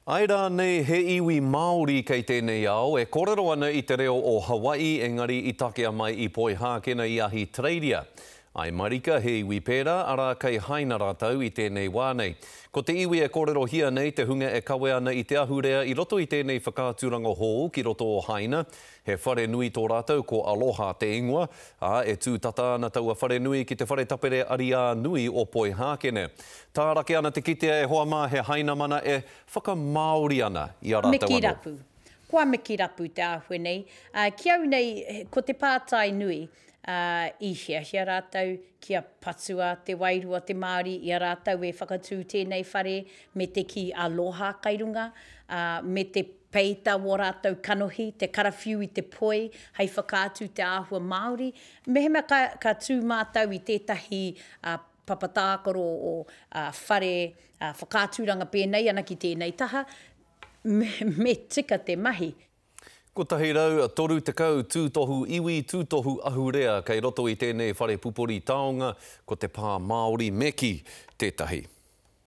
Ae rānei he iwi Māori kei tēnei ao e kōrero ana i te reo o Hawaii engari i takea mai i Poihākena i Ahitereiria? Ae marika he iwi pērā, arā kei haina rātou i tēnei wā nei. Ko te iwi e kōrerohia nei te hunga e kawe ana i te ahurea i roto i tēnei whakaaturanga hou ki roto o Haina. He whare nui tō rātou ko Aloha te ingoa, ā, e tū tata ana taua whare nui ki te whare tapere ariā nui o Poihākene. Tārake ana te kitea e hoa mā he Hainamana e whakamāori ana i a rātou Miki anō. Rapu. Kua miki rapu te āhua nei. Ā, ki au nei, ko te pātai nui, ā, i hiahia rātou kia patua te wairua te Māori i a rātou e whakatū tēnei whare me te kī aloha kai runga, ā, me te peita wō rātou kanohi, te karawhiu i te poi hei whakaatu te āhua Māori. Mehemea ka, ka tū mātou i tētahi, ā, papa tākaro o, ā, whare, ā, whakaaturanga pēnei ana ki tēnei taha, me, me tika te mahi. 130 tūtohu iwi, tūtohu ahurea kei roto i tēnei whare pupuri taonga, ko te pā Māori me kī tētahi.